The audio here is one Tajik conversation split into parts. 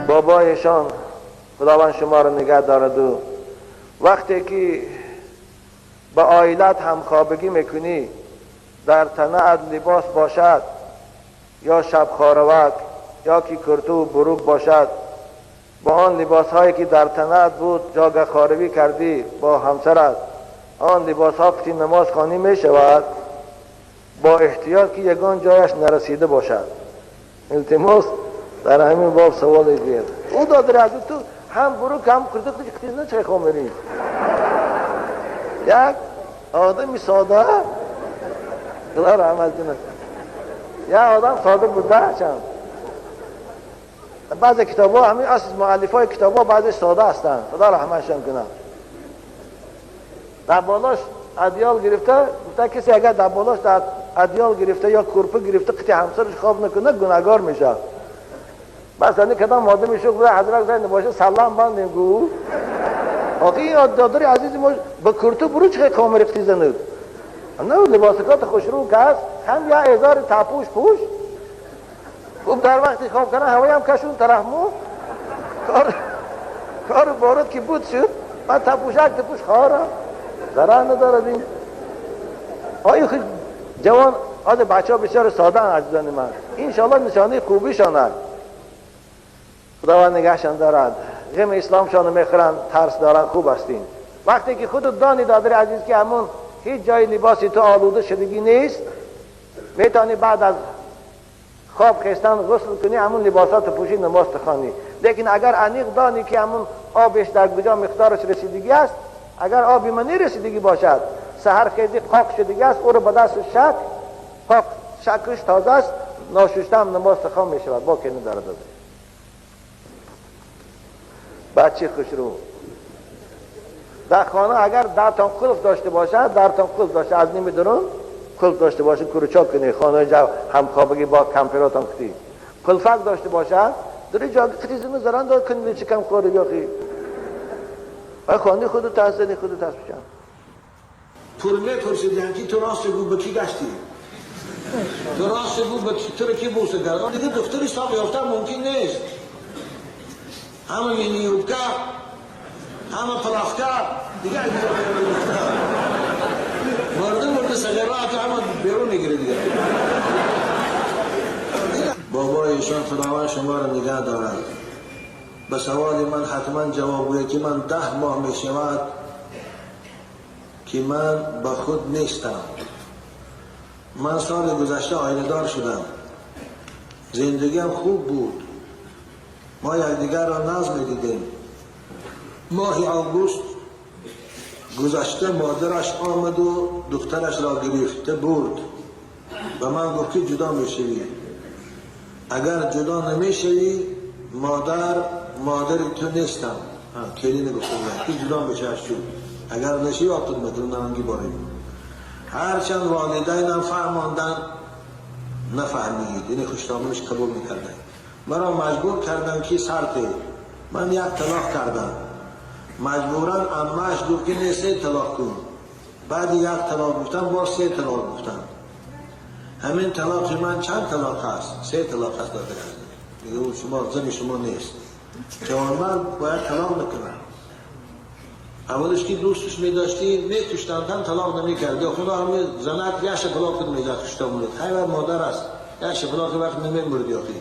Бобоишон, Худованд шумо ро нигоҳ дорад. Вақте ки ба оилат ҳамхобагӣ мекунӣ, дар танаат либос бошад ё шабхоравак ё ки курту бурук бошад, бо он либосҳое ки дар танаат буд ҷогахоравӣ кардӣ бо ҳамсарат, он либосҳо ки намоз хонӣ мешавад, бо эҳтиёт ки ягон ҷояш нарасида бошад. Илтимос, дар ҳамин боб саволе гӯяд. Ӯ додари азиз, ту ҳам бурук, ҳам курту қитизна чай хомерӣ? Як одами сода, Худо раҳмат кунад, як одам сода буда чанд. Баъзе китобҳо, ҳамин асл муаллифҳои китобҳо баъзе сода ҳастанд, Худо раҳматшон кунад. Дар болош адёл гирифта гуфта, касе агар дар болош дар адёл гирифта ё курпа гирифта қити ҳамсараш хоб накунад, гунаҳгор мешавад. Бас ани кадом одами шух буда, ҳазрат гуфта, набоша саллам бандем гу. Охи, ин додари азизи мо ба курту буру чӣ комери қити зануд? На, либосакоти хушрӯ кас ҳам я эзори тапӯш пӯш. Хуб, дар вақти хоб кардан ҳавоям кашун тарафму кор бород ки буд шуд, баъд тапӯшак тапӯш хора зарар надорад. Ин ои ҷавон ҳозир бачаҳо бисёр содаанд, азизони ман, иншоалло нишонаи хубишон аст. Худованд нигаҳшон дорад, ғами исломшонро мехӯранд, тарс доранд, хуб ҳастин. Вақте ки худат дони, додари азиз, ки ҳамун ҳеҷ ҷои либоси ту олуда шудагӣ нест, метавонӣ баъд аз хоб хестан ғусл кунӣ, ҳамун либосатро пӯшӣ, намоз хонӣ. Лекин агар аниқ донӣ, ки ҳамун обеш дар куҷо миқдораш расидагӣ аст, агар оби ман нерасидагӣ бошад, саҳар хези қоқ шудагӣ аст, ӯро ба даст шак қоқ шакш тоза аст, ношуштаам намоз хон мешавад, боке надорад. Бачи хушрӯ, дар хона агар дартон қулф дошта бошад, дартон қулф дошта, аз ними дурун қулф дошта бошад, куручок кунӣ, хонаи ҷав ҳамхобагӣ бо кампиротон кутӣ, қулфак дошта бошад, дури ҷо қитизини заран дод кунӣ, чӣ кам хӯри ёхи ва хони худу тас зани худу тас бишан. Пул мепурсиданд, ки ту рост бигӯ, ба кӣ гаштӣ? Ту рост бигӯ, ба туро кӣ бӯса кард? Дига духтари соқ ёфтан мумкин нест. Ҳама мини-юбка, ҳама плавка, дига мурда мурда сагараато ҳама берун мегире дига. Бобои ишон, Худованд шуморо нигаҳ дорад, ба саволи ман ҳатман ҷавоб гӯяд, ки ман 10 моҳ мешавад, ки ман ба худ нестам. Ман соли гузашта оиладор шудам, зиндагиам хуб буд, мо якдигарро нағз медидем. Моҳи август гузашта модараш омаду духтарашро гирифта бурд. Ба ман гуфт, ки ҷудо мешавӣ, агар ҷудо намешавӣ, модар модари ту нестам. Келина гуфта, ки ҷудо мешавад, шуд, агар нашавӣ, оқтуд мекунам наранги борӣ. Ҳарчанд волидайнам фаҳмонданд, нафаҳмид, яъне хуштомонаш қабул мекарданд. Маро маҷбур карданд, ки сарте ман як талоқ кардам. Маҷбуран аммааш гуфт, ки не, се талоқ кун. Баъди як талоқ гуфтам, боз се талоқ гуфтам. Ҳамин талоқи ман чанд талоқ аст? Се талоқ аст. Дода, мега, шумо зани шумо нест. Ҷавонмард бояд талоқ накунад. Аввалиш ки дӯстш медоштӣ, мекуштанд ҳам, талоқ намекард. Худо, ҳами занак як шапалоқит мезад, кушта мурд. Хайр, модар аст, як шапалоқи вақт намемурд. Ёхи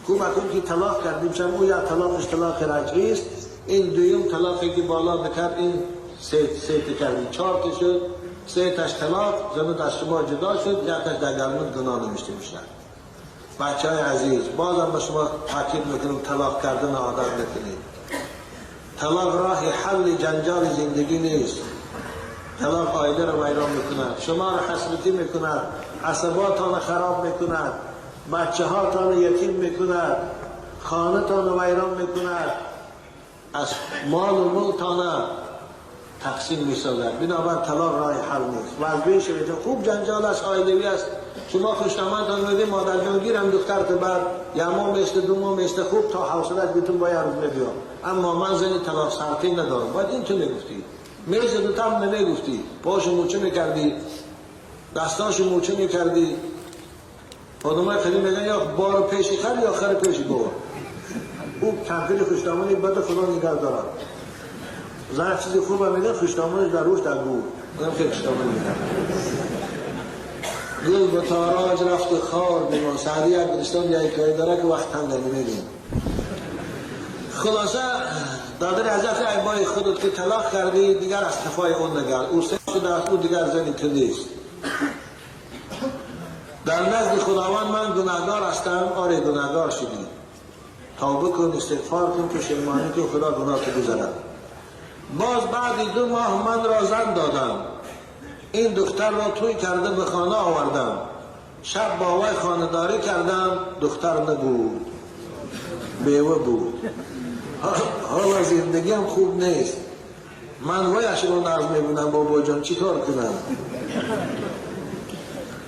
хуб, акун ки талоқ кардим, чам ӯ як талоқиш талоқи раҷъист, ин дуюм талоқе ки боло бикард, ин сета кардим, чорта шуд. Сеташ талоқ, зануд аз шумо ҷудо шуд, якташ дар гармуд гуноҳ навишта мешавад. Бачаҳои азиз, бозам ба шумо таъкид мекунам, талоқ кардан одат накунед. Талоқ роҳи ҳалли ҷанҷоли зиндагӣ нест. Талоқ оиларо вайрон мекунад, шуморо ҳасратӣ мекунад, асаботонро хароб мекунад, бачаҳотонро ятим мекунад, хонатонро вайрон мекунад, аз молу мулктона тақсим месозад. Бинобар талоқ роҳи ҳал нест. Вазбин шавед. Хуб, ҷанҷол аст, оилавӣ аст. Шумо хушнамандтон мегӯед, модарҷон, гирам духтарто, баъд як моҳ места, 2 моҳ места, хуб, то ҳавсалаш битун бо як рӯз мебиём, аммо ман зани талоқ сартӣ надорам. Бояд ин ту мегуфтӣ, мезаду там намегуфтӣ, пошу мӯча мекардӣ, дастошу мӯча мекардӣ. Одамои қадим мегӯянд, ё бору пеши хар, ё хари пеши бор. خوب کمپیر خوشدامانی بد خدا نگه دارد. زن چیز خوب هم میگه خوشدامانش در روش در گور. اونم خیلی خوشدامانی میگه. گل به تاراج رفت و خار بیمان. سعدی گلستان یک حکایت داره که وقت هم نمیدیم. خلاصه دادر حضرت ایبای خودت که طلاق کردی دیگر از قفای اون نگرد. او سه شده است، او دیگر زنی تو نیست. در نزد خداوند من گناهگار هستم. آره گناهگار شدی، توبه کن، استغفار کن، پشیمانی کن، خدا گناه تو بگذرد. باز بعد 2 ماه من را زن دادم، این دختر را توی کرده به خانه آوردم، شب با وی خانه داری کردم، دختر نبود، بیوه بود. حالا زندگیم خوب نیست، من ویش رو نرز میبینم، بابا جان چی کار کنم؟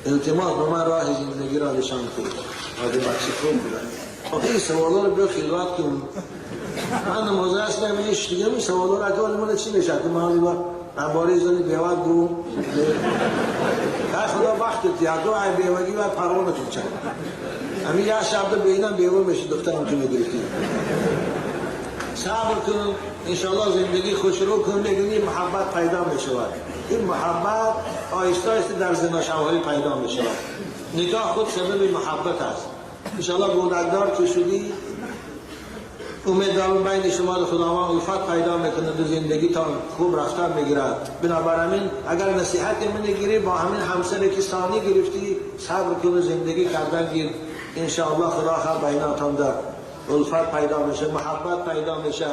التماس به من راه زندگی را نشان کن. آده بچه خوب بودن. آخه این سوالا رو بیا خلوت کن. من نمازه هستم یه دیگه این سوالا رو اگه آدمونه چی میشه؟ که من حالی با انباره زنی بیوه گو خدا وقت تیاد دو ای بیوگی و پروانتون چند همین یه شب دو بینم بیوه میشه دخترم که میگرفتی. صبر کن، انشالله زندگی خوش رو کن، میگونی محبت پیدا میشود. این محبت آهسته آهسته در زنا شوهری پیدا میشود. نکاح خود سبب محبت است. انشالله گودکدار که شدی امید دارم بین شما خداوند الفت پیدا میکنه و زندگی تا خوب رفتن میگیرد. بنابراین اگر نصیحت من گیری با همین همسری که ثانی گرفتی صبر کن و زندگی کردن گیر، انشاءالله خدا خیر بیناتان در الفت پیدا میشه، محبت پیدا میشه.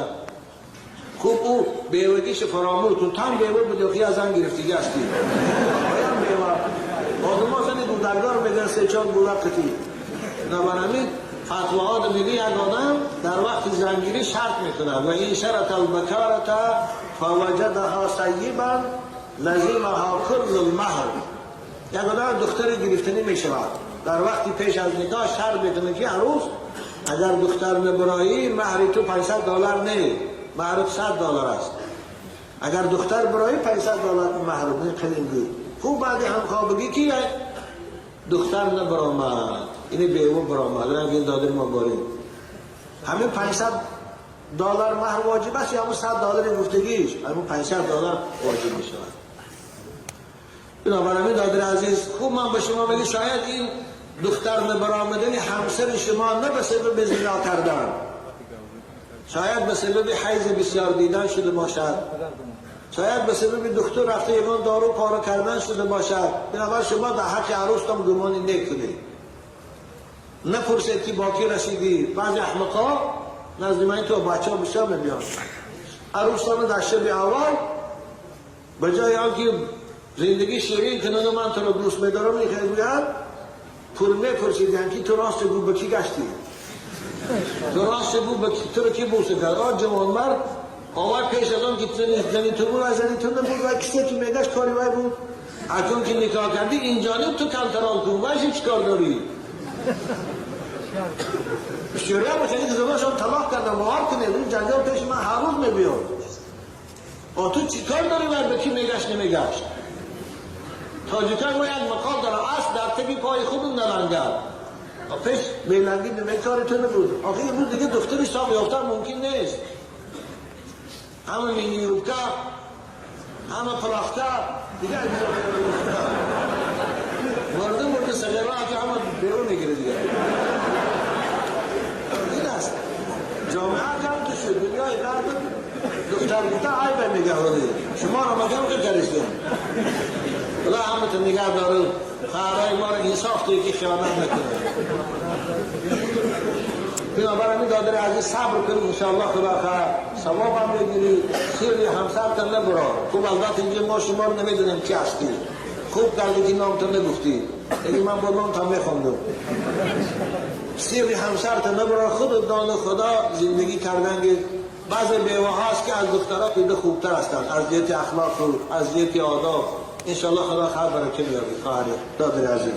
خوب او بیوگیش فراموش کن، تن بیوه بودی خیلی از آن گرفتگی هستی. باید بیوه آدم ها زنی گودکدار میگن 3-4 گودک قطی. بنابراین فتواها میگه یک آدم در وقت زنگیری شرط میکنه و این شرط البکارت فوجدها سیبا لزمها کل المهر. یک آدم دختر گرفتنی میشود در وقتی پیش از نکاح شرط میکنه که عروس اگر دختر نبرایی مهر تو $500 نه، مهر $100 است. اگر دختر برایی $500 مهر نه خیلی. خوب بعد همخوابگی که دختر نبرآمد، اینه بیوه برآمد، رنگ این دادر ما باریم. همین $500 مهر واجب است یا همون $100 گفتگیش؟ همون $500 واجب می شود. بنابراین دادر عزیز خوب من به شما میگم شاید این دختر نبرآمدن همسر شما نه به سبب زنا کردن، شاید به سبب حیض بسیار دیدن شده باشد، شاید به سبب دکتر رفته یگان دارو پاره کردن شده باشد. بنابراین شما در حق عروستان گمانی نکنید، نپرسید که با کی رسیدی. بعضی احمقا نزد من تو بچه ها بسیار میبیان عروستان در شب اول به جای آنکه زندگی شیرین کنند و من تو رو دوست میدارم میگوید پول میپرسیدن که تو راست بگو به کی گشتی، تو راست بگو به تو رو کی بوسه کرد. آن جوانمرد آوار پیش از آن که زنی تو بود و زنی تو نبود و کسی که میگشت کاری وای بود. اکنون که نکاح کردی اینجانب تو کنترل کن، وای چی کار داری؟ بسیاری هم خیلی که زناشون طلاق کردن باور کنید اون جنجال پیش من هر روز میبیاد. آ تو چی کار داری وای به کی میگشت نمیگشت؟ تاجیکان ما یک مقال داره اصل در تبی پای خودون نلنگد. پیش بیلنگی نمی کاری تو نبود. آخه یه روز دیگه دخترش ساق یافتن ممکن نیست. همه مینیوکا همه پلاختا دیگه مرده مرده صغیره که همه بیرون میگیره دیگه. این است جامعه کم تو شد دنیای غرب دختر گفته عیبه میگه شما را مگم که کرستیم. خدا همه تو نگه داره، خواهرای ما رو انصاف توی که خیانت نکنه. بنابراین دادر عزیز صبر کنید انشاءالله خدا خیر ثواب هم بگیری، سیر همسرتان نبرا. خوب البته اینجا ما شما رو نمیدونیم کی هستی، خوب کردی که نامتون نگفتی، دیگه من با نامتون میخوندم. سیر همسرتان نبرا، خود دان خدا زندگی کردن. بعضی بیوه هاست که از دخترها دیده خوبتر هستند از جهت اخلاق و از جهت آداب. انشاءالله خدا خیر برکت میاره خواهر دادر عزیز.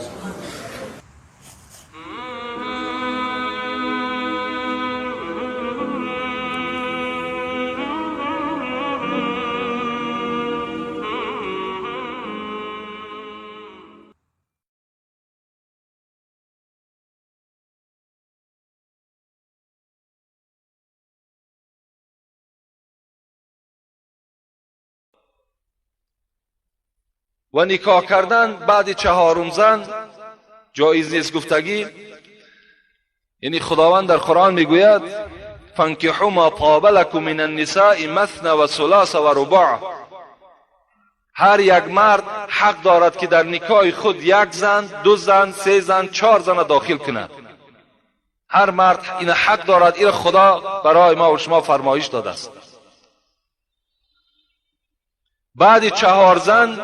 Ва никоҳ кардан баъди чаҳорум зан ҷоиз нест гуфтагӣ. Яъне Худованд дар Қуръон мегӯяд: فانكحوا ما طاب لكم من النساء مثنى و ثلاث و رباع. هر یک مرد حق دارد که در نکاح خود یک زن، دو زن، سه زن، چهار زن داخل کند. هر مرد این حق دارد، این خدا برای ما و شما فرمایش داده است. بعد چهار زن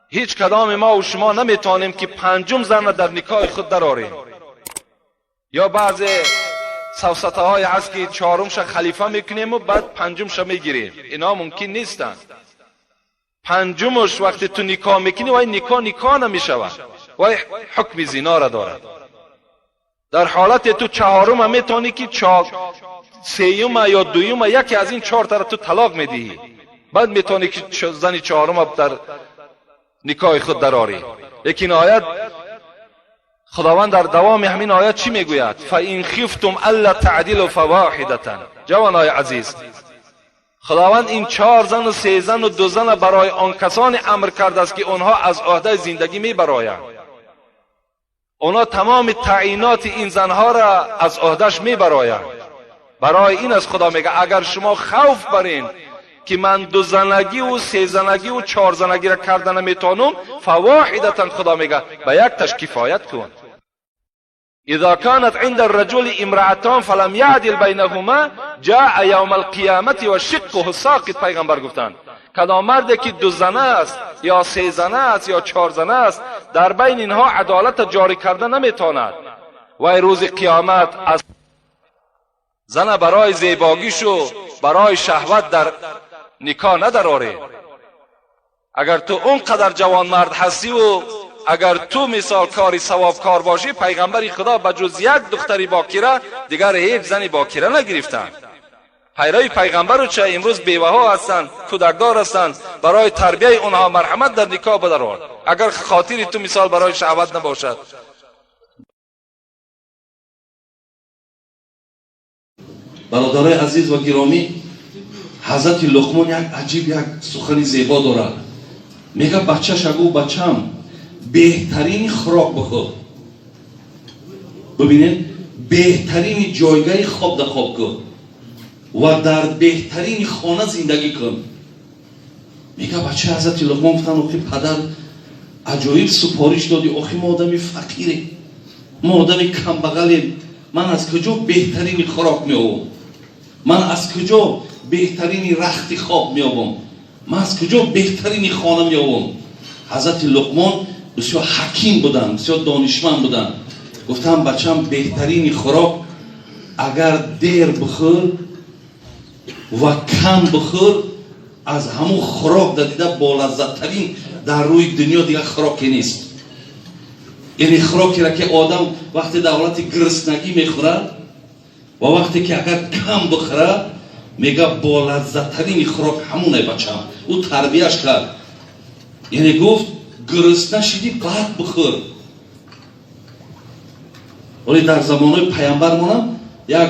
هیچ کدام ما و شما نمیتونیم که پنجم زن را در نکاح خود درآریم. یا بعض سفسطه های هست که چهارمش خلیفه میکنیم و بعد پنجمش میگیریم. اینا ممکن نیستند. پنجمش وقتی تو نکاح میکنی وای نکاح نکاح نمیشود، وای حکم زنا را دارد. در حالت تو چهارم میتونی که سیوم یا دوم یکی از این چهار تا تو طلاق میدهی، بعد میتونی که زن چهارم در نکاح خود درآری. لیکن آیت خداوند در دوام همین آیت چی میگوید؟ فإن خفتم الا تعدلوا فواحدة. جوانای عزیز، خداوند این چهار زن و سه زن و دو زن برای آن کسانی امر کرده است که آنها از عهده زندگی میبرایند. آنها تمام تعیینات این زنها را از عهدهش میبرایند. برای این از خدا میگه اگر شما خوف برین که من دو زنگی و سه زنگی و چهار زنگی را کرده نمیتونم، فواحدة، خدا میگه به یک تش کفایت کن. اذا كانت عند الرجل امرأتان فلم يعدل بينهما جاء يوم القیامت و شقه ساقط. پیغمبر گفتند کدام مردی که دو زنه است یا سه زنه است یا چهار زنه است، در بین اینها عدالت جاری کرده نمیتواند، و روز قیامت از زن برای زیباگیش و برای شهوت در نکاح ندراره. اگر تو اونقدر جوان مرد هستی و اگر تو مثال کاری ثواب کار باشی، پیغمبر خدا به جز یک دختری باکره دیگر هیچ زنی باکره نگرفتند. پیروی پیغمبر چه امروز بیوه ها هستند، کودکدار هستند، برای تربیه اونها مرحمت در نکاح بدرار. اگر خاطر تو مثال برای شهوت نباشد. برادرای عزیز و گرامی، حضرت لقمان یک عجیب یک سخنی زیبا دارد. میگه بچه‌ش گو بچم بهترین خوراک بخور. ببینید بهترین جایگاه خواب در خواب کن و در بهترین خانه زندگی کن. میگه بچه حضرت لقمان گفتن آخه پدر عجایب سپارش دادی، آخه ما آدمی فقیریم، ما آدمی کمبغلیم، من از کجا بهترین خوراک میآورم، من از کجا بهترین رخت خواب میآورم، من از کجا بهترین خانه میآورم. حضرت لقمان بسیار حکیم بودن، بسیار دانشمند بودن. گفتم بچم بهترین خوراک اگر دیر بخور و کم بخور، از همون خوراک در دیده بالذت‌ترین در روی دنیا دیگه خوراکی نیست. یعنی خوراکی را که آدم وقتی در حالت گرسنگی میخورد و وقتی که اگر کم بخوره، میگه بالذت‌ترین خوراک همونه بچم. او تربیهش کرد، یعنی گفت گرسنه شدی بعد بخور. ولی در زمانهای پیامبرمونم یک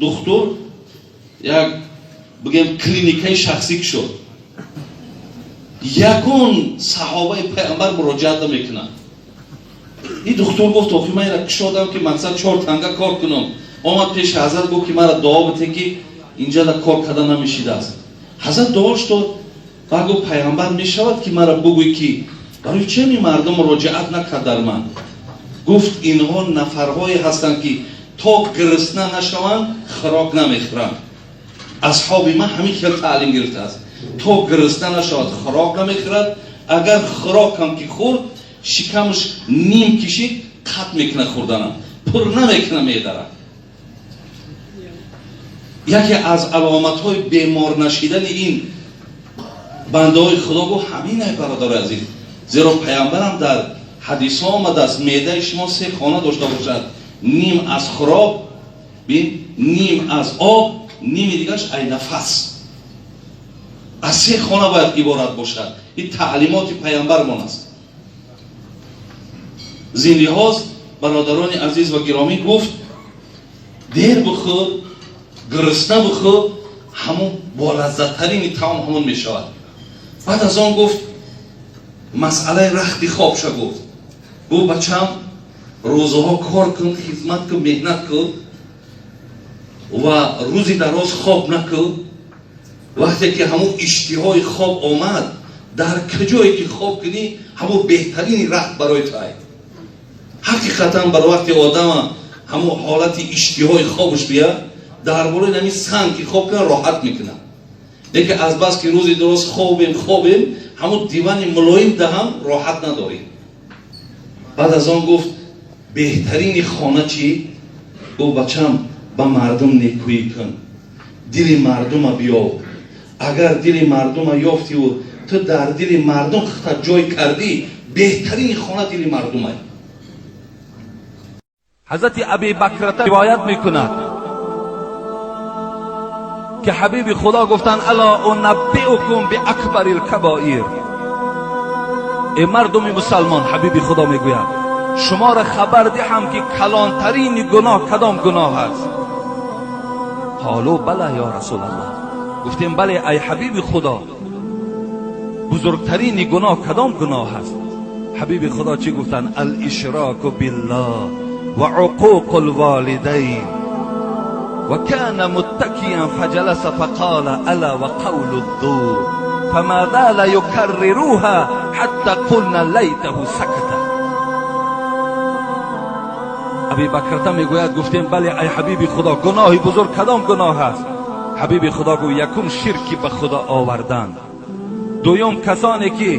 دکتر یک بگیم کلینیکای شخصی شد، یگون صحابه پیامبر مراجعت نمیکنن. این دکتر گفت آخه من اینو کشادم که مقصد 4 تنگه کار کنم. آمد پیش حضرت گفت که مرا دعا بده که اینجا در کار کردن نمیشیده است. حضرت دعاش داد و گفت پیامبر میشود که مرا بگوی که برای چه می مردم مراجعت نکرد در من؟ گفت اینها نفرهایی هستند که تا گرسنه نشوند خوراک نمیخورند. اصحاب من همین خیلی تعلیم گرفته است، تا گرسنه نشود خوراک نمیخورد، اگر خوراک هم که خورد شکمش نیم کشید قطع میکنه خوردنم، پر نمیکنه میدارد. یکی از علامت های بیمار نشیدن این بنده های خدا گفت همینه برادر عزیز. زیرا پیامبرم در حدیث ها آمده است معده شما 3 خانه داشته باشد، نیم از خوراک، نیم از آب، نیم دیگرش ای نفس. از 3 خانه باید عبارت باشد. این تعلیمات پیامبرمان است. زین لحاظ برادران عزیز و گرامی گفت دیر بخور، گرسنه بخور، همون با لذت‌ترین طعام همون میشود. بعد از آن گفت Масъалаи рахти хобша гуфт. Гуфт: бачам, рӯзаҳо кор кун, хизмат кун, меҳнат кун ва рӯзи дароз хоб накун. Вақте ки ҳамун иштиҳои хоб омад, дар куҷое ки хоб кунӣ, ҳамун беҳтарини рахт барои тай. Ҳақиқатан, бар вақти одама ҳамун ҳолати иштиҳои хобаш бия, дар бораи ҳамин санг ки хоб кунад, роҳат мекунад. Лекин азбаски рӯзи дароз хобем, хобем, ҳамун дивани мулоим даҳам роҳат надорем. Баъд аз он гуфт: беҳтарини хона чӣ? Гуфт: бачам, ба мардум некӯӣ кун, дили мардума биёв. Агар дили мардума ёфтиву ту дар дили мардум хата ҷой кардӣ, беҳтарини хона дили мардумай. Ҳазрати Аби Бакрата ривоят мекунад, ки ҳабиби Худо гуфтанд: ألا أنبئكم بأكبر الكبائر. Э мардуми мусалмон, ҳабиби Худо мегӯяд, шуморо хабар диҳам, ки калонтарини гуноҳ кадом гуноҳ аст? قالوا بلى يا رسول الله. Гуфтем: бале, ай ҳабиби Худо, бузургтарини гуноҳ кадом гуноҳ аст? Ҳабиби Худо чӣ гуфтанд? الإشراك بالله وعقوق الوالدين. وكان متكئا فجلس فقال: ألا وقول الزور. فما زال يكررها حتى قلنا ليته سكت. Аби Бакрата мегӯяд: гуфтем: бале, ай ҳабиби Худо, гуноҳи бузург кадом гуноҳ аст? Ҳабиби Худо гӯ: якум, ширки ба Худо овардан. Дуюм, касоне ки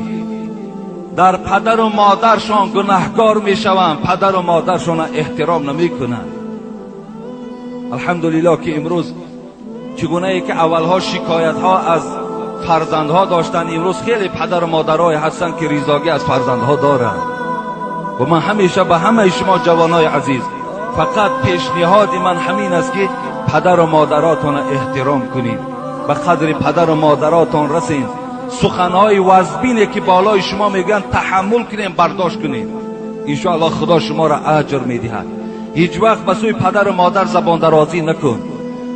дар падару модаршон гунаҳкор мешаванд, падару модаршонро эҳтиром намекунанд. Алҳамдулиллоҳ, ки имрӯз чӣ гунае ки аввалҳо шикоятҳо аз фарзандҳо доштанд, имрӯз хеле падару модарое ҳастанд, ки ризогӣ аз фарзандҳо доранд. Ва ман ҳамеша ба ҳамаи шумо ҷавонои азиз фақат пешниҳоди ман ҳамин аст, ки падару модаротонро эҳтиром кунед, ба қадри падару модаротон расед. Суханҳои вазбине ки болои шумо мегӯянд, таҳаммул кунем, бардошт кунем. Иншоаллоҳ, Худо шуморо аҷр медиҳад. Ҳеҷ вақт ба сӯи падару модар забондарозӣ накун.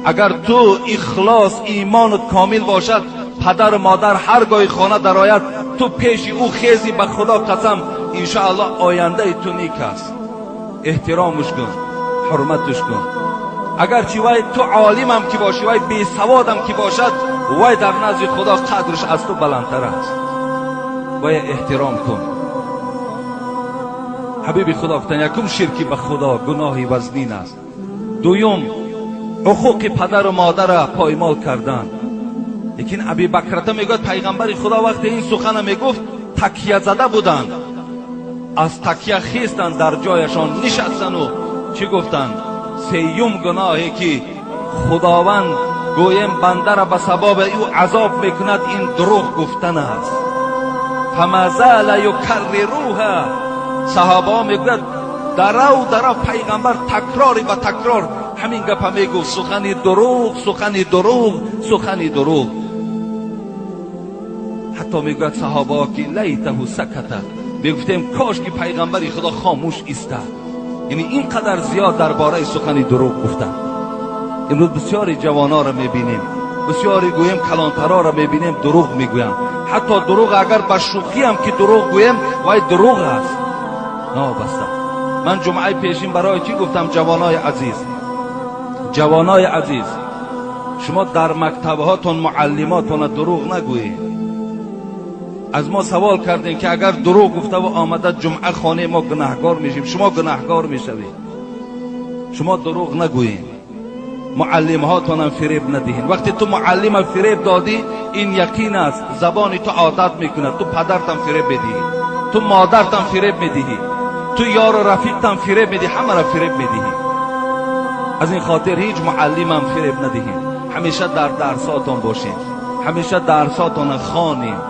Агар ту ихлос, имонат комил бошад, падару модар ҳар гоҳи хона дарояд, ту пеши ӯ хези, ба Худо қасам, иншоаллоҳ, ояндаи ту нек аст. Эҳтиромуш кун, ҳурматуш кун. Агарчи вай ту олимам ки бошӣ, вай бесаводам ки бошад, вай дар назди Худо қадрш аз ту баландтар аст. Вай эҳтиром кун. Ҳабиби Худо гуфтанд: якум, ширки ба Худо гуноҳи вазнин аст. Дуюм, ҳуқуқи падару модарра поймол кардан. Лекин Аби Бакрата мегӯяд, пайғамбари Худо вақте ин сухана мегуфт, такя зада буданд, аз такя хестанд, дар ҷояшон нишастану чӣ гуфтанд? Сеюм гуноҳе ки Худованд, гӯем, бандара ба сабаби ӯ азоб мекунад, ин дурӯғ гуфтан аст. فما زال يكررها. Саҳобаҳо мегӯяд, дарав дарав пайғамбар такрори ба такрор ҳамин гапа мегуфт: сухани дурӯғ, сухани дурӯғ, сухани дурӯғ. Ҳатто мегӯяд саҳобаҳо, ки ليته سكت, мегуфтем, кош ки пайғамбари Худо хомӯш истад. Яъне ин қадар зиёд дар бораи сухани дурӯғ гуфтанд. Имрӯз бисёри ҷавонҳоро мебинем, бисёри, гӯем, калонтарҳоро мебинем, дурӯғ мегӯянд. Ҳатто дурӯғ агар ба шӯхиам ки дурӯғ гӯем, вай дурӯғ аст. Нобаста ман ҷумъаи пешин барои чӣ гуфтам: ҷавонои азиз, ҷавонои азиз, шумо дар мактабҳотон муаллимотона дурӯғ нагӯед. Аз мо савол кардем, ки агар дурӯғ гуфтаву омада ҷумъа хонаи мо, гунаҳгор мешем, шумо гунаҳгор мешавед. Шумо дурӯғ нагӯед, муаллимҳотонам фиреб надиҳед. Вақте ту муаллима фиреб додӣ, ин яқин аст, забони ту одат мекунад, ту падартам фиреб медиҳӣ, ту модартам фиреб медиҳӣ, ту ёру рафиқтам фиреб медиҳӣ, ҳамаро фиреб медиҳӣ. Аз ин хотир ҳеҷ муаллимам фиреб надиҳед. Ҳамеша дар дарсотон бошед, ҳамеша дарсотона хонед,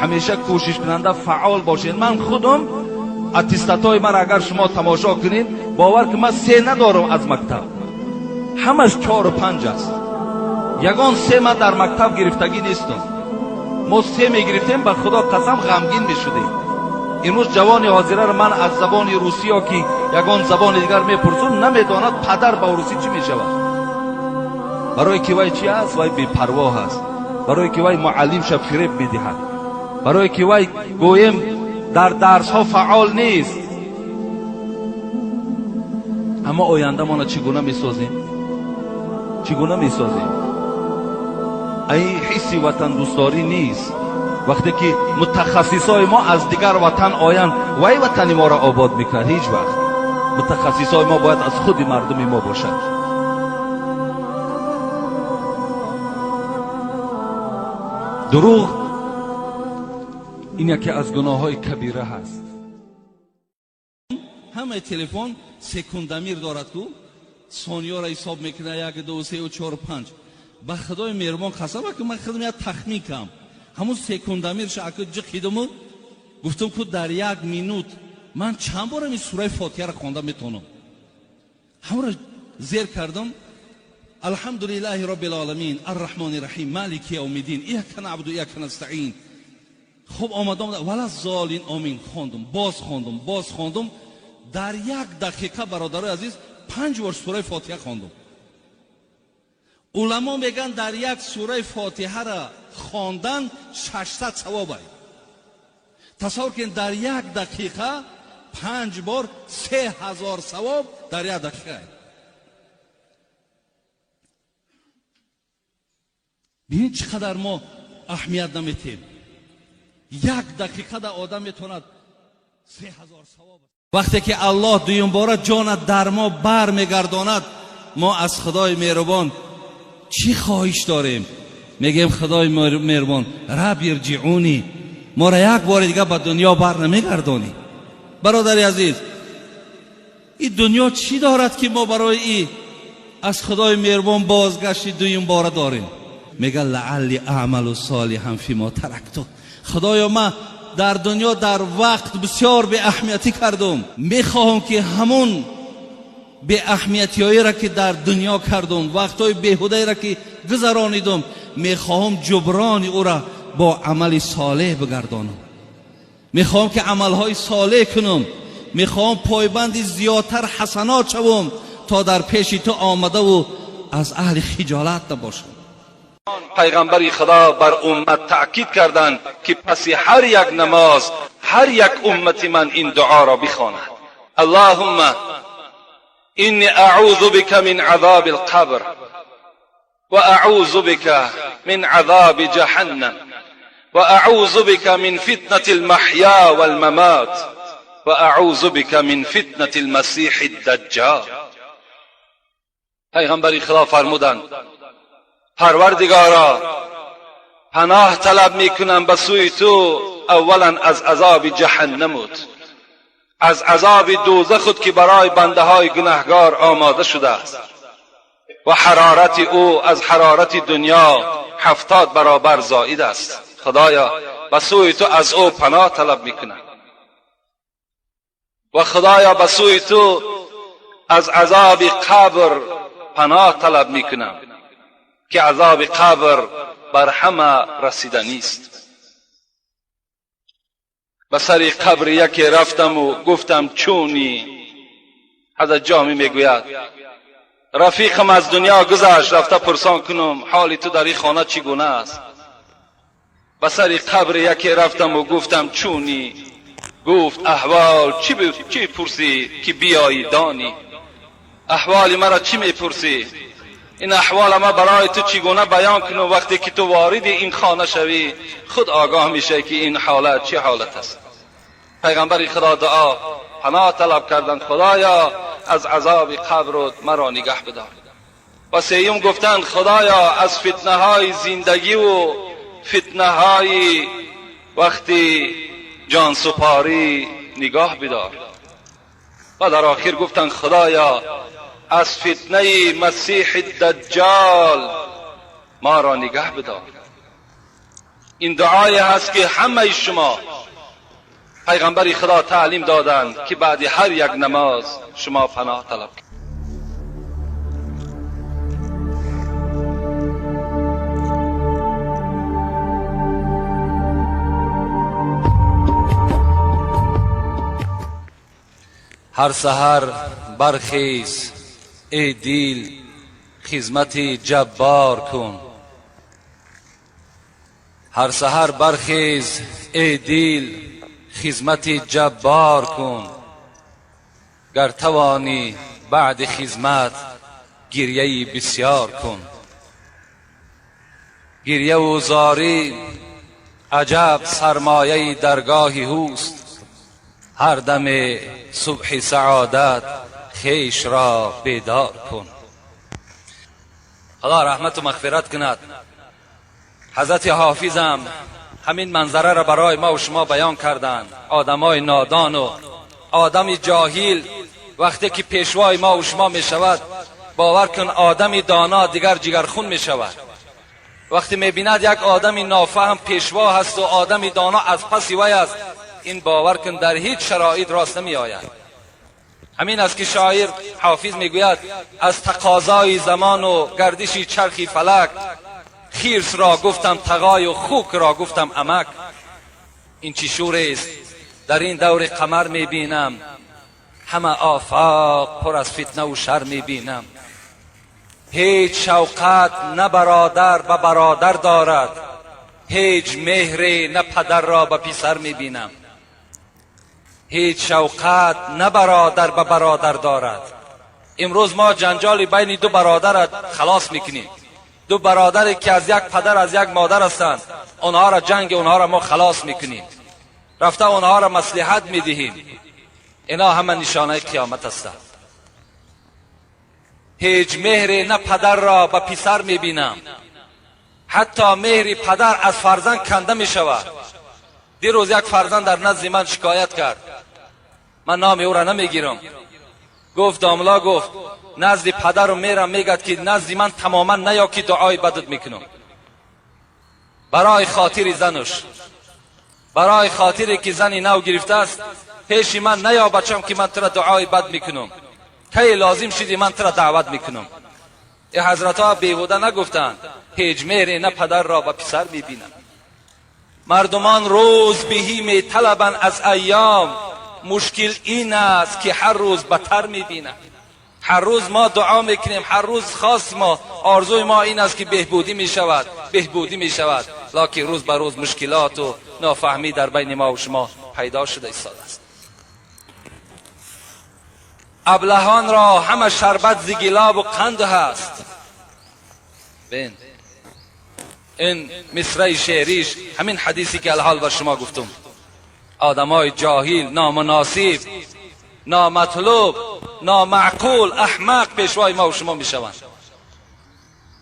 ҳамеша кӯшишкунанда, фаъол бошед. Ман худам аттестатҳои ман агар шумо тамошо кунед, бовар ки ман се надорам аз мактаб, ҳамаш чору панҷ аст. Ягон се ман дар мактаб гирифтагӣ нестам. Мо се мегирифтем, ба Худо қасам, ғамгин мешудем. Имрӯз ҷавони ҳозираро ман аз забони русӣ ё ки ягон забони дигар мепурсум, намедонад падар ба русӣ чӣ мешавад. Барое ки вай чӣ аст? Вай бепарвоҳ аст. Барое ки вай муаллимша фиреб медиҳад. Барое ки вай, гӯем. Дар дарсҳо фаъол нест. Аммо ояндамона чӣ гуна месозем? Чӣ гуна месозем? Ин ҳисси ватандӯстдорӣ нест. Вақте ки мутахассисои мо аз дигар ватан оянд, вай ватани моро обод мекунад? Ҳеҷ вақт. Мутахассисои мо бояд аз худи мардуми мо бошад. Дурӯғ ин яке аз гуноҳҳои кабира ҳаст. Ҳамаи телефон секундамир дорад, ку сониёро ҳисоб мекунад: як, ду, сеу, чор, панҷ. Ба Худои меҳрубон қасам, ки ман худам як тахмин кам, ҳамун секундамирша аку ҷиқидуму гуфтум, ку дар як минут ман чанд бор ин сураи Фотиҳаро хонда метавонам. Ҳамонро зер кардам: Алҳамдулиллаҳи роббил оламин, арраҳмони раҳим, малики явмиддин, ияка наъбуду ияка настаин. Хуб, омадам, вала золин, омин хондум, боз хондум, боз хондум. Дар як дақиқа, бародарои азиз, панҷ бор сураи Фотиҳа хондум. Уламо мегӯянд, дар як сураи Фотиҳара хондан 600 савоб ай. Тасаввур кунед, дар як дақиқа панҷ бор, 3000 савоб дар як дақиқа. Бинед, чӣ қадар мо аҳамият наметем. Як дақиқада одам метавонад 3000 савоб. Вақте ки Аллоҳ дуюмбора ҷонат дар мо бар мегардонад, мо аз Худои меҳрубон чӣ хоҳиш дорем? Мегӯем: Худои меҳрубон, رب ارجعون, моро як бори дига ба дунё бар намегардонӣ? Бародари азиз, ин дунё чӣ дорад, ки мо барои и аз Худои меҳрубон бозгашти дуюмбора дорем? Мега: لعلي أعمل صالحا فيما تركت. Худоё, ман дар дунё дар вақт бисёр беаҳамиятӣ кардум. Мехоҳам, ки ҳамун беаҳамиятиҳоеро, ки дар дунё кардум, вақтҳои беҳудаеро, ки гузаронидум, мехоҳам ҷуброни ӯра бо амали солеҳ бигардонам. Мехоҳам, ки амалҳои солеҳ кунам. Мехоҳам пойбанди зиёдтар ҳасанот шавам, то дар пеши ту омадаву аз аҳли хиҷолат набошам. Пайғамбари Худо бар уммат таъкид карданд, ки паси ҳар як намоз ҳар як уммати ман ин дуоро бихонад: اللهم إني أعوذ بك من عذاب القبر وأعوذ بك من عذاب جهنم وأعوذ بك من فتنة المحيا والممات وأعوذ بك من فتنة المسيح الدجال. پیغمبر خدا فرمودند: پروردگارا، پناه طلب میکنم به سوی تو، اولا از عذاب جهنمت، از عذاب دوزخت که برای بنده های گناهگار آماده شده است و حرارت او از حرارت دنیا 70 برابر زائد است. خدایا، به سوی تو از او پناه طلب میکنم. و خدایا، به سوی تو از عذاب قبر پناه طلب میکنم که عذاب قبر بر همه رسیدنی است. به سر قبر یکی رفتم و گفتم چونی؟ حضرت جامی میگوید رفیقم از دنیا گذشت، رفته پرسان کنم حال تو در این خانه چگونه است. به سر قبر یکی رفتم و گفتم چونی؟ گفت احوال چی پرسی که بیایی دانی؟ احوال مرا چی میپرسی؟ این احوال ما برای تو چگونه بیان کنم؟ وقتی که تو وارد این خانه شوی، خود آگاه میشه که این حالت چه حالت است. پیغمبر خدا دعا پناه طلب کردند: خدایا، از عذاب قبر مرا نگه بدار. و سیوم گفتند: خدایا، از فتنه های زندگی و فتنه های وقتی جان سپاری نگاه بدار. و در آخر گفتند: خدایا، از فتنه مسیح دجال ما را نگه بدار. این دعای هست که همه شما پیغمبر خدا تعلیم دادند که بعد هر یک نماز شما پناه طلب. هر سحر برخیز ای دل، خدمت جبار کن. هر سحر برخیز ای دل، خدمت جبار کن، گر توانی بعد خدمت گریه بسیار کن. گریه و زاری عجب سرمایه درگاه اوست، هر دم صبح سعادت خویش را بیدار کن. خدا رحمت و مغفرت کند. حضرت حافظم همین منظره را برای ما و شما بیان کردند. آدمای نادان و آدم جاهل وقتی که پیشوای ما و شما می شود، باور کن آدم دانا دیگر جگرخون می شود. وقتی می بیند یک آدم نافهم پیشوا هست و آدم دانا از پس وی است، این باور کن در هیچ شرایط راست نمی آید. همین است که شاعر حافظ میگوید از تقاضای زمان و گردش چرخی فلک، خیرس را گفتم تقای و خوک را گفتم امک. این چی شور است در این دور قمر میبینم، همه آفاق پر از فتنه و شر میبینم. هیچ شوقت نه برادر به برادر دارد، هیچ مهری نه پدر را به پسر میبینم. هیچ شوقت نه برادر به برادر دارد. امروز ما جنجال بین دو برادر را خلاص میکنیم. دو برادری که از یک پدر از یک مادر هستند، آنها را جنگ آنها را ما خلاص میکنیم، رفته آنها را مصلحت میدهیم. اینا همه نشانه قیامت هستند. هیچ مهری نه پدر را به پسر میبینم، حتی مهر پدر از فرزند کنده میشود. دیروز یک فرزند در نزد من شکایت کرد، من نام او را نمیگیرم. گفت داملا، گفت نزد پدرم میرم، میگد که نزد من تماما نیا که دعای بدت میکنم. برای خاطر زنش، برای خاطری که زنی نو گرفته است، پیش من نیا بچم که من تو را دعای بد میکنم، کی لازم شدی من تو را دعوت میکنم. ای حضرت ها بیهوده نگفتند هیچ مهری نه پدر را به پسر میبینم. مردمان روز بهی میطلبند از ایام، مشکل این است که هر روز بتر میبینند. هر روز ما دعا میکنیم، هر روز خواست ما، آرزوی ما این است که بهبودی میشود، بهبودی میشود، لکن روز به روز مشکلات و نافهمی در بین ما و شما پیدا شده ایستاده است. ابلهان را همه شربت ز گلاب و قند هست. بین این مصرع شعریش همین حدیثی که الحال بر شما گفتم. آدمای جاهل، نامناسب، نامطلوب، نامعقول، احمق پیشوای ما و شما میشوند.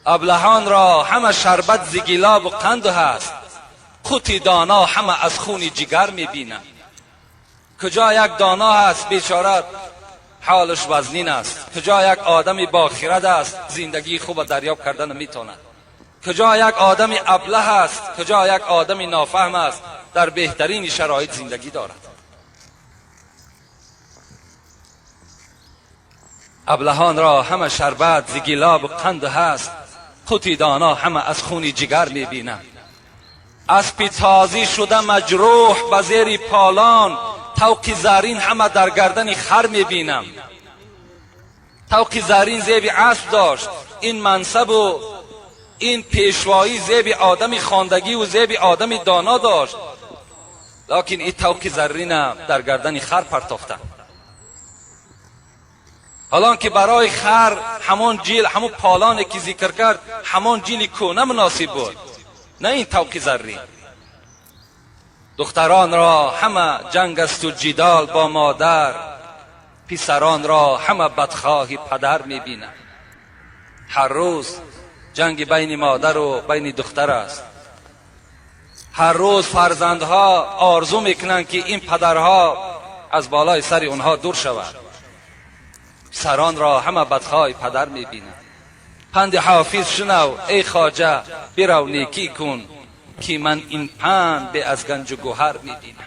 ابلهان را همه شربت ز گلاب و قند هست، قوت دانا همه از خون جگر میبینند. کجا یک دانا هست بیچاره حالش وزنین است، کجا یک آدمی با خرد است زندگی خوب دریاب کردن میتواند، کجا یک آدمی ابله است، کجا یک آدمی نافهم است در بهترین شرایط زندگی دارد. ابلهان را همه شربت ز گلاب و قند هست، قوت دانا همه از خون جگر میبینند. اسب تازی شده مجروح به زیر پالان، طوق زرین همه در گردن خر میبینم. طوق زرین زیب اسب داشت، این منصب و این پیشوایی زیب آدم خواندگی و زیب آدم دانا داشت، لکن این طوق زرین در گردن خر پرتافتن. حالان که برای خر همون جیل، همون پالانی که ذکر کرد، همون جیل کونه مناسب بود، نه این طوق زرین. دختران را همه جنگ است و جدال با مادر، پسران را همه بدخواه پدر میبینند. هر روز جنگ بین مادر و بین دختر است. هر روز فرزندها آرزو میکنند که این پدرها از بالای سر اونها دور شود. پسران را همه بدخواه پدر میبینند. پند حافظ شنو ای خواجه، برو نیکی کن که من این پند به از گنج و گوهر میبینم.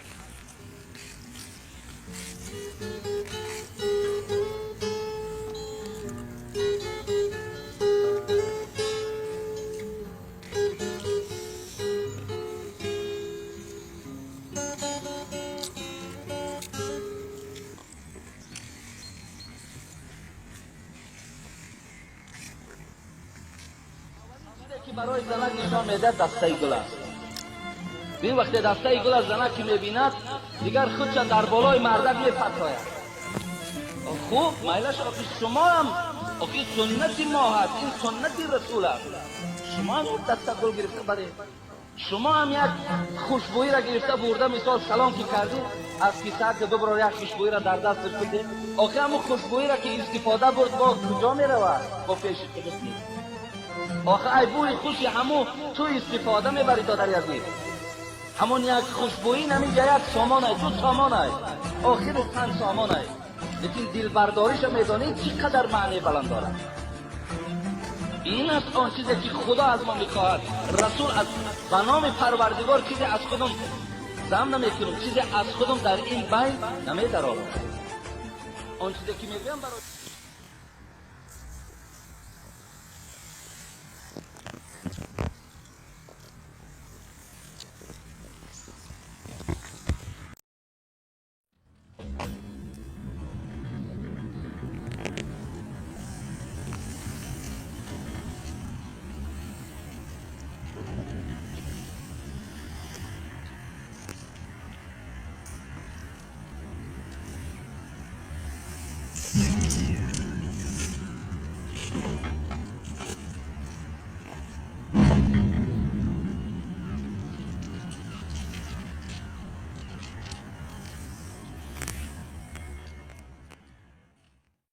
که برای زنک نشان میده دسته گل است. این وقتی دسته گل از زنک که میبیند Дигар худша дар болои мардак мепартояд. Хуб, майлаш, охи шумо ҳам, охи суннати мо ҳаст, ин суннати расул аст. Шумо ҳам як даста гул гирифта баред. Шумо ҳам як хушбӯиро гирифта бурда, мисол салом ки кардӣ, аз кисаат биброр як хушбӯиро дар дасташ бидеҳ. Охи ҳамун хушбӯиро ки истифода бурд, бо куҷо меравад? Бо пеши худаш нест. Охи ай бӯи хуши ҳамун ту истифода мебарӣ, додари азиз. Ҳамон як хушбӯӣ наминҷа як сомон ай, ду сомон ай, охиру 5 сомон ай. Лекин дилбардориша медонӣ чӣ қадар маънии баланд дорад. Ин аст он чизе ки Худо аз мо мехоҳад. Расул аз ба номи Парвардигор чизе аз худам зам намекунам, чизе аз худам дар ин байн намедарорам. Он чизе ки мегӯям барои